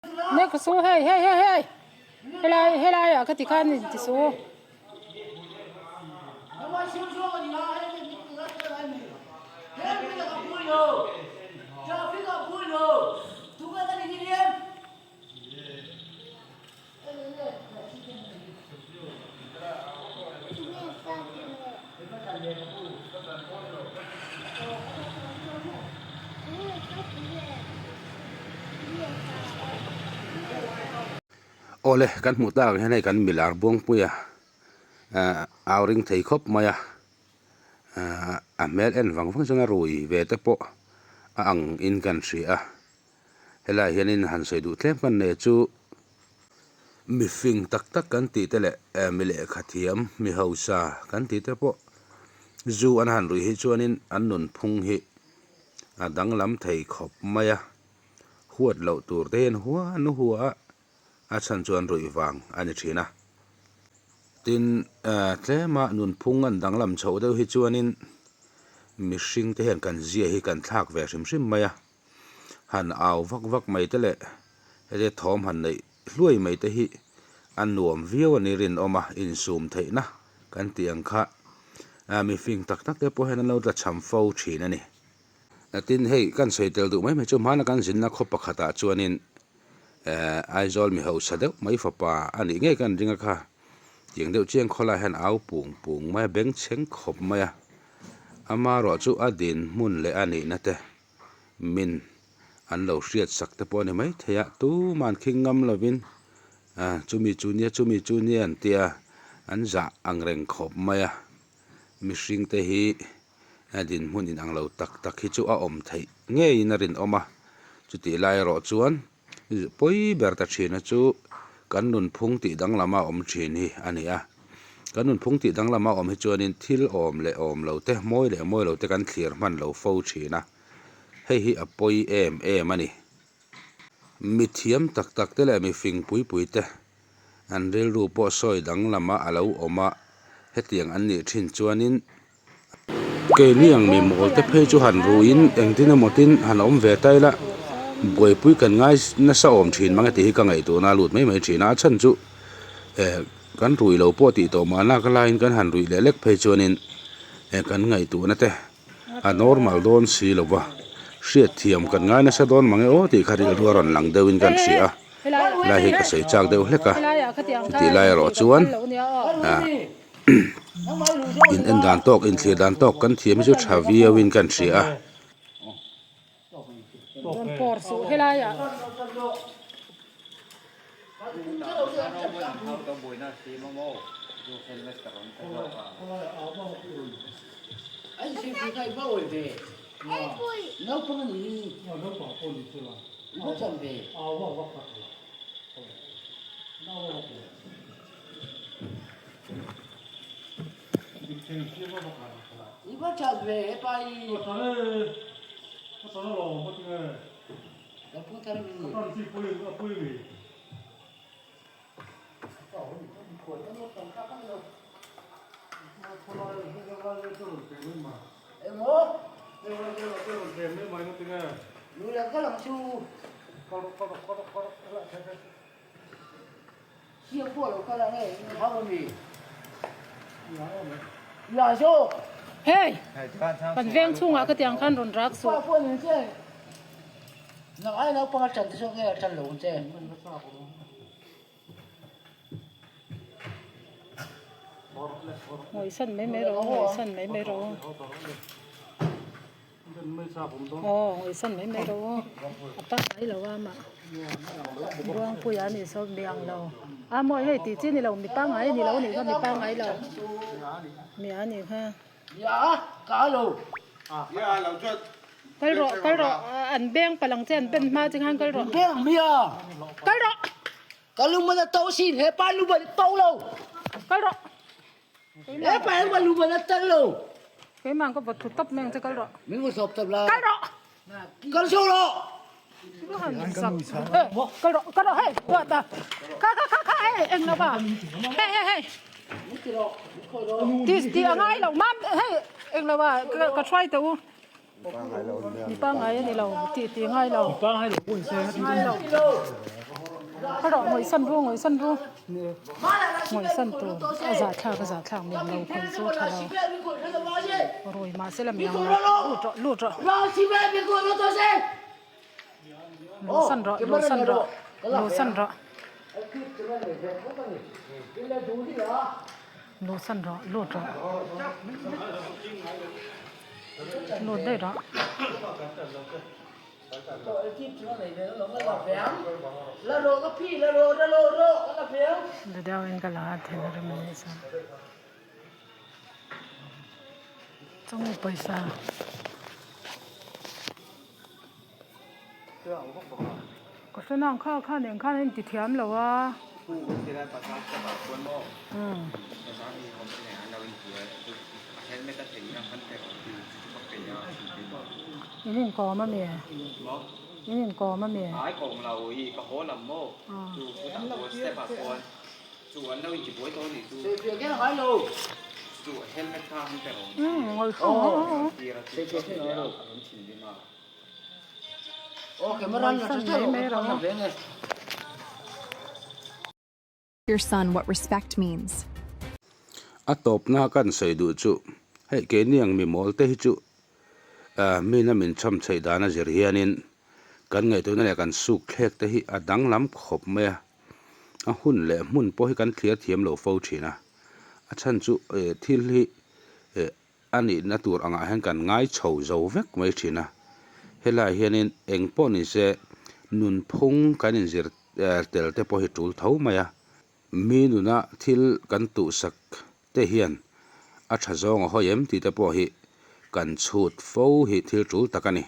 Nek ka su hei hei hei hei helai helai ah ka ti khan in ti su. Awle kan hmuh tak ang hian hei kan milar Buangpuia ahh au ring thei khawp mai a ahh a hmel en vang vang chuan a rui ve te pawh a ang in kan hria a helaiah hianin han sawi duh tlem kan nei chu mifing tak tak kan tih te leh mi lehkha thiam mi hausa kan tih te pawh zu an han ruih hi chuanin an nunphung hi a danglam thei khawp mai a huat loh tur te hian huan hua a a chhan chuan ruih vang a ni thin a tin tlema nunphung an danglam chhoh deuh hi chuanin mihring te hian kan zia hi kan thlak ve hrim hrim mai a. han au vak vak mai te leh heti thawm han neih hluai mai te hi a nuam viau a ni rinawm a, insum theihna kan tih ang kha mifing tak tak te pawh hian an lo tla cham fo thin a ni. Tin hei kan sawi tel duh mai mai chu hmana kan zinna khaw pakhatah chuanin Aizawl mi hausa deuh mai fapa a nih ngei kan ring a kha, tiang deuh chiang khawlai hian au pung pung mai a, bengchheng khawp mai a, amaherawh chu a dinhmun leh a nihna te min an lo hriat sak te pawh a ni maithei a, tuman khing ngam lovin chumi chu nia chumi chu nia an tia an zah ang reng khawp mai a, mihring te hi dinhmun inang lo tak tak hi chu a awm theih ngeiin a rinawm a, chutih lai erawh chuan Pawi ber ta thina chu kan nunphung tih danglama awm thin hi a ni a. Kan nunphung tih danglama awm hi chuanin thil awm leh awm lo te, mawi leh mawi lo te kan thlir hman lo fo thin a. Hei hi a pawi em em a ni. Mi thiam tak tak te leh mi fing pui pui te an rilru pawh sawi danglama a lo awm a, hetiang an nih thin chuanin Keini ang mi mawl te phei chu han ruiin engtin emaw tin han awm ve ta ila buaipui kan ngai nasa awm thin mang e tih hi ka ngaihtuahna a lut mai mai thin a, a chhan chu eh kan rui lo pawh tih tawh mahna ka laiin kan han ruih leh lek phei chuanin eh kan ngaihtuahna te a normal dawn si lo va, hriatthiam kan ngai nasa dawn mang e aw tih kha rilru a rawn lang deuhin kan hria a, helai hi ka sawi chak deuh hlek a, chutih lai erawh chuan ah. In en dan tawk in thlir dan tawk kan thiam hi chu tha viau in kan hria a. Hei kan veng chhungah ka tiang khan rawn rak suh. Ngawisan mai mai rawh ngawisan mai mai rawh. Aw ngawisan mai mai rawh a pangngai lo a amah Buangpuia a nih saw mi ang lo a mawi hei tih chi a ni lo mi pangngai a ni lo a nih kha mi pangngai lo mi a nih kha. Kal rawh kal rawh an beng palh ang che an ben hma che khan kal rawh kal rawh. Kal rawh. Keimah ka vawt thlu tawp mai ang che kal rawh. Kal rawh. Kal rawh kal rawh hei buat a kha kha kha kha hei eng lo va hei hei hei ti ti a ngai lo mam hei eng lo va ka hruai teh u mi pangngai a ni lo ti ti ngai lo ngai lo. Kal rawh ngawihsan ru ngawihsan ru. Ngawihsan tur a zahthlak a zahthlak mi ang lo khawi chu tha lo. Rui mahse la mi ang lo lut rawh lut rawh. Luhsan rawh luhsan rawh luhsan rawh. Luhsan rawh lut rawh. Lut daih rawh. Video in ka la a then a rem anih chuan chawngmi pawisa. Ka hre nang kha khan eng khan a inti thiam lo a. In inkawm a mi? In inkawm a mi? Your son what respect means. A tawpna kan sawi duh chu hei keini ang mi mawl te hi chu mina min chhawm chheih dan a zir hianin kan ngaihtuahna leh kan suk thlek te hi a danglam khawp mai a, a hun leh hmun pawh hi kan thlir thiam lo fo thin a, a chhan chu thil hi A nihna tur angah hian kan ngai chho zo vek mai thin a, helaiah hianin eng pawh ni se nunphung kan inzir tel te pawh hi tul tho mai a, mi nuna thil kan tuhsak te hian a tha zawng a hawi em tih te pawh hi kan chhut fo hi thil tul tak a ni.